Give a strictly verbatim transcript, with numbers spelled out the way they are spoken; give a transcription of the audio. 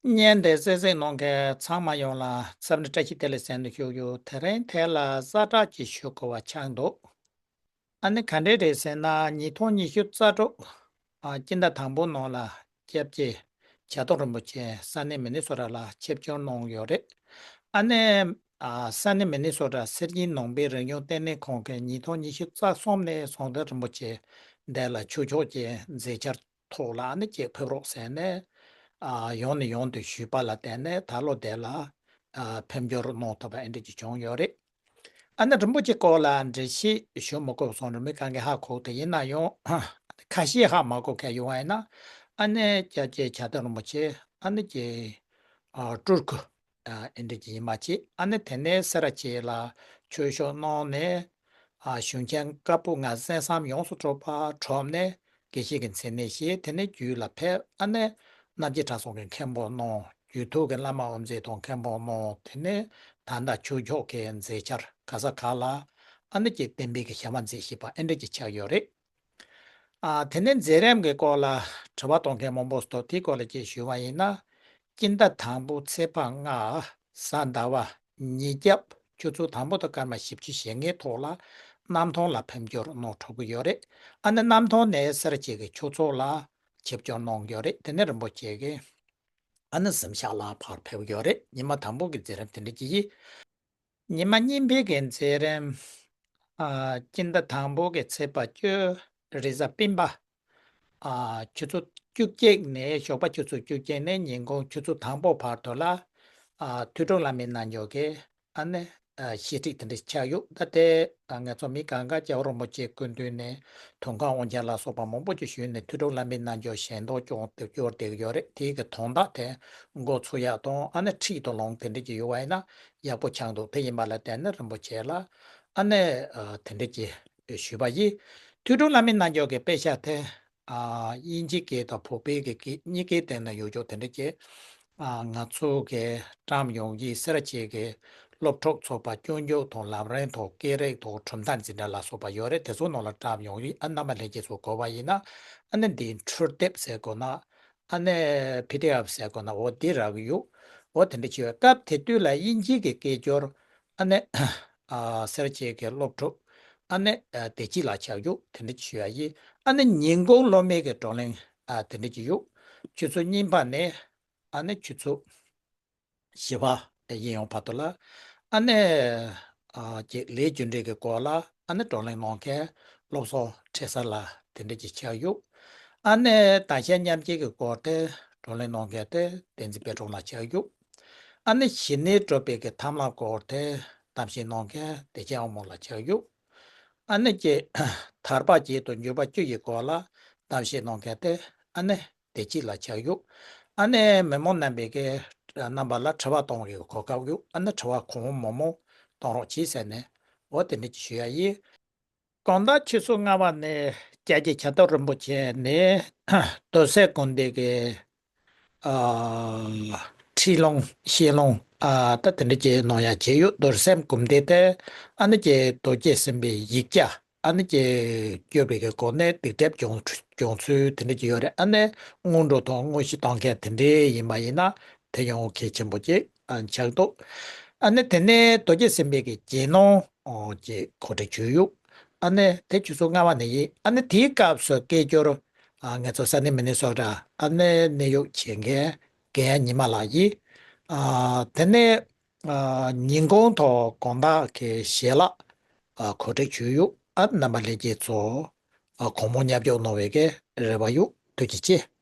བརྙན་དེ་གསན་གཟིགས་གནང་མཁན་ཚང་མ་ཡོངས་ལ་འཚམས་འདྲི་བཀྲ་ཤིས་བདེ་ལེགས་ཟེར་ནས་ཞུ་རྒྱུ། དེ་རིང་དེ་ལ་གསལ་བསྒྲགས་ཅིག་ཞུ་དགོས་པ་ཆགས་འདུག་ཨ་ནི་ག་འདྲས་རེད་ཟེར་ན། ཉིས་སྟོང་ཉི་ཤུ་རྩ་དྲུག་ཨ་སྤྱི་ཟླ་དང་པོ་ནང་ལ་སྐྱབས་རྗེ་ཞྭ་ཐང་རིན་པོ་ཆེ་ས་གནས་མི་ནི་སོ་ཊ་ལ་ཆིབས་བསྒྱུར་གནང་ཡོད་རེད། ཨ་ནི་ཨ་ས་གནས་མི་ནི་སོ་ཊ་སེར་སྐྱའི་ནང་པའི་རིག་གཞུང་བསྟི་གནས་ཁང་གིས་ཉིས་སྟོང་ཉི་ཤུ་རྩ་གསུམ་ནས་ཟམ་གདོང་རིན་པོ་ཆེ་འདི་ལ་ཆོས་ཕྱོགས་ཀྱི་མཛད་འཆར་ཐོག་ལ་ཨ་ནི་ཅིག་ཕེབས་རོགས་ཟེར་ནས་ཨ་ཡང་ནས་ཡང་དུ་ཞུས་པ་ལ་བརྟེན་ནས་ད་ལོ་དེ་ལ་ཨ་ཕེབས་འབྱོར་གནང་ཐུབ་པ་ཨེ་འདྲ་ཅིག་བྱུང་ཡོད་རེད། ཨ་ནི་རིན་པོ་ཆེ་སྐོར་ལ་འགྲེལ་བཤད་ཞུ་མི་དགོས་སོང་རེད། མི་གང་གིས་ཧ་གོ། དེ་ཡིན་ན་ཡང་ཁ་ཤས་ཧ་མ་གོ་མཁན་ཡོང་བ་ཡིན་ན། ཨ་ནི་སྐྱབས་རྗེ་ཞྭ་ཐང་རིན་པོ་ཆེ་ཨ་ནི་ཀྱི་ཨ་སྤྲུལ་སྐུ་ཨ་ཨེ་འདྲ་ཅིག་ཡིན་མ་ཆེ། ཨ་ནི་དེ་ནས་སེ་ར་བྱེས་ལ་ཆོས་ཞུགས་གནང་ནས་ཨ་གཞུང་ཆེན་བཀའ་པོད་ལྔ་གསན་བསམ་ཡོངས་སུ་གྲུབ་པ་གྲུབ་ནས་དགེ་བཤེས་ཀྱི་མཚན་གནས་བཞེས། དེ་ནས་རྒྱུད་ལ་ཕེབས། ཨ་ནི་རྣམ་རྒྱལ་གྲྭ་ཚང་གི་མཁན་པོ་གནང་། རྒྱུད་ཐོག་གི་བླ་མ་དབུ་མཛད་དང་མཁན་པོ་གནང་། དེ་ནས་ད་ལྟ་ཆོས་ཕྱོགས་ཀྱི་མཛད་འཆར་ག་ས་ག་ལ་ཨ་ནི་ཀྱི་བསྟན་པའི་གི་ཞལ་མ་མཛད་བཞིན་པ་ཨེ་འདྲ་ཅིག་ཆགས་ཡོད་རེད། ཨ་དེ་ནས་མཛད་རིམ་གྱི་སྐོར་ལ་དྲི་བ་གཏོང་མཁན་མང་པོ་འདུག་དེའི་སྐོར་ལ་ཅིག་ཞུ་བ་ཡིན་ན། སྤྱི་ཟླ་དང་པོ་ཚེས་པ་ལྔ་གཟའ་ཟླ་བ་ཉིན་རྒྱབ་ཆུ་ཚོད་དང་པོ་དང་སྐར་མ་བཞི་བཅུ་ཞེ་ལྔའི་ཐོག་ལ་གནམ་ཐང་ལ་ཕེབས་འབྱོར་གནང་གྲུབ་ཀྱི་ཡོད་རེད། ཨ་ནི་གནམ་ཐང་ནས་སེ་ར་བྱེས་ཀྱི་ཆོས་ཚོགས་ལ་ཆིབས་བསྒྱུར་གནང་ཡོད་རེད། དེ་ནས་རིན་པོ་ཆེ་གིས་ཨ་ནི་གཟིམ་ཤག་ལ་ཕར་ཕེབས་ཡོད་རེད། ཉི་མ་དང་པོ་གི་མཛད་རིམ་དེ་འདྲ་ཅིག་ཡིན། ཉི་མ་གཉིས་པའི་གི་མཛད་རིམ། ཨ་སྤྱི་ཟླ་དང་པོ་གི་ཚེས་པ་བཅུ་རེས་གཟའ་སྤེན་པ། ཨ་ཆུ་ཚོད་བཅུ་གཅིག་ནས་ཞོགས་པ་ཆུ་ཚོད་བཅུ་གཅིག་ནས་ཉིན་གུང་ཆུ་ཚོད་དང་པོ་བར་དུ་ལ་ཨ་ཐོས་གྲོལ་བླ་མའི་རྣལ་འབྱོར་གྱི་ཨ་ནི་ཨ་བཤད་ཁྲིད་དེ་འདྲ་ཆགས་ཡོད། ད་ལྟའི་ང་ཚོ་མི་གང་ག་རྒྱལ་བ་རིན་པོ་ཆེའི་སྐུ་མདུན་ནས་དུང་དཀར་དབང་ཆེན་ལ་སོགས་པ་མང་པོ་ཅིག་ཞུས་ནས་ཐོས་གྲོལ་བླ་མའི་རྣལ་འབྱོར་ཞལ་འདོན་སྐྱོང་དེ་སྐྱོར་བསྡད་ཀྱི་ཡོད་རེད། དེའི་གི་དོན་དག་དེ་འགོ་ཚུགས་ཡག་དང་ཨ་ནི་ཁྲིད་དང་ལུང་དེ་འདྲ་ཅིག་ཡོད་པ་ཡིན་ན་ཡག་པོ་ཆགས་འདུག་དེ་ཡིན་པ་ལ་བརྟེན་ནས་རིན་པོ་ཆེ་ལ་ཨ་ནི་ཨ་དེ་འདྲ་ཅིག་ཞུས་པ་ཡིན། ཐོས་གྲོལ་བླ་མའི་རྣལ་འབྱོར་གྱི་དཔེ་ཆ་དེ་ཨ་དབྱིན་ཇི་སྐད་དང་བོད་པའི་གི་སྐད་གཉིས་ཀའི་སྟེང་ན་ཡོད་ཆོག་དེ་འདྲ་ཅིག་ཨ་ང་ཚོ་གི་བཀྲམ་ཡོང་གི། སེ་ར་བྱེས་ཀྱི་སློབ་ཕྲུག་ཚོགས་པ་སྐྱོན་བརྗོད་དང་ལམ་རིམ་དང་སྐད་རིགས་དང་གྲུབ་མཐའ་འཛིན་གྲྭ་ལ་སོགས་པ་ཡོད་རེད། དེ་ཚོ་ནང་ལ་བཀྲམ་ཡོང་གི། ཨ་རྣམ་པ་ལྷན་རྒྱས་ཚོ་དགོས་པ་ཡིན་ན་ཨ་ནི་འདི་འཕྲུལ་དེབ་ཟེར་དགོས་ན་ཨ་ནི་པི་ཌི་ཨེཕ་ཟེར་དགོས་ན་འོ་འདི་རག་གི་ཡོད། འོ་དེ་འདྲ་བྱས་པའི་སྐབས་དེ་དུས་ལ་དབྱིན་ཇི་གི་སྐད་སྦྱོར་ཨ་ནི་ཨ་སེ་ར་བྱེས་ཀྱི་སློབ་ཕྲུག་ཨ་ནི་ཨ་བདེ་སྐྱིད་ལགས་ཆགས་ཡོད། དེ་འདྲ་ཞུ་ཡ་ཡིན། ཨ་ནི་ཉིན་གུང་སློབ་མའི་གི་བགྲོ་གླེང་ཨ་དེ་འདྲ་ཅིག་ཡོད། ཆུ་ཚོད་གཉིས་པ་ནས་ཨ་ནི་ཆུ་ཚོད་བཞི་པ་ཡིན་ཡོང་བར་དུ་ལ་ཨ་ནི་ཨ་ཅིག་ལས་རྒྱུ་འབྲས་ཀྱི་སྐོར་ལ་ཨ་ནི་བགྲོ་གླེང་གནང་མཁན་སློབ་གསོ་འཕྲིན་གསར་ལགས་དེ་འདྲ་ཅིག་ཆགས་ཡོད། ཨ་ནི་དང་ཤེས་མཉམ་སྐྱེད་ཀྱི་སྐོར་དེ་བགྲོ་གླེང་གནང་མཁན་དེ་བསྟན་འཛིན་དཔལ་སྒྲོན་ལགས་ཆགས་ཡོད། ཨ་ནི་ཞི་གནས་སྒྲུབ་པའི་གི་ཐབས་ལམ་སྐོར་དེ་གཏམ་བཤད་གནང་མཁན་བདེ་ཆེན་དབང་མོ་ལགས་ཆགས་ཡོད། ཨ་ནི་ཀྱེ། ཐར་པ་བརྒྱད་དང་འཇུག་པ་བཅུ་ཡི་སྐོར་ལ་གཏམ་བཤད་གནང་མཁན་དེ་ཨ་ནི་བདེ་སྐྱིད་ལགས་ཆགས་ཡོད། ཨ་ནི་མི་མང་རྣམ་པས་ཀྱི་རྣམ་པ་ལ་དྲི་བ་གཏོང་རྒྱུའི་གོ་སྐབས་ཡོད། ཨ་ནི་དྲི་བ་གང་མང་མང་གཏོང་རོགས་གྱིས་ཟེར་ནས་འོ་དེ་འདྲ་ཅིག་ཞུ་ཡ་ཡིན། དགོང་དག་ཆུ་ཚོད་ལྔ་པ་ནས་སྐྱབས་རྗེ་ཞྭ་ཐང་རིན་པོ་ཆེ་ནས་རྡོར་སེམས་སྒོམ་བཟླས་ཀྱི་ཨ་ཁྲིད་ལུང་བཤད་ལུང་ཨ་ད་དེ་འདྲ་ཅིག་གནང་ཡ་བྱས་ཡོད། རྡོར་སེམས་སྒོམ་བཟླས་དེ་ཨ་ནི་ཀྱི་རྡོ་རྗེ་སེམས་དཔའི་ཡིག་བརྒྱ་ཨ་ནི་ཀྱི་བསྐྱོད་པའི་གི་སྒོ་ནས་སྡིག་སྒྲིབ་སྦྱོང་སྦྱོང་ཚུལ་དེ་འདྲ་ཅིག་ཡོད་རེད། ཨ་ནི་སྔོན་འགྲོ་དང་དངོས་གཞི་གཏོང་མཁན་དེ་འདྲ་ཡིན་པ་ཡིན་ན་དེ་ཡང་གལ་ཆེན་པོ་ཅིག་ཨ་ཆགས་འདུག་ཨ་ནི་དེ་ནས་རྡོ་རྗེ་སེམས་དཔའི་གི་རྗེས་གནང་ཨོ་ཅེས་གོ་སྒྲིག་ཞུས་ཡོད། ཨ་ནི་དེ་ཆུ་ཚོད་ལྔ་པ་ནས་ཡིན། ཨ་ནི་དེའི་སྐབས་སུ་སྐད་སྒྱུར་ཨ་ང་ཚོ་ས་གནས་མི་ནི་སོ་ཊ་ཨ་ནི་གནས་དབྱུང་བྱེད་མཁན་རྒན་ཡང་ཉི་མ་ལགས་ཡིན། ཨ་དེ་ནས་ཨ་ཉིན་གུང་ཐོག་དགོང་དག་གི་ཞལ་ལག་ཨ་གོ་སྒྲིག་ཞུས་ཡོད། ཨ་རྣམ་པ་ལྷན་རྒྱས་ཚོ་ཨ་གང་མང་མཉམ་ཞུགས་གནང་བའི་གི་རེ་བ་ཡོད། ཐུགས་རྗེ་ཆེ།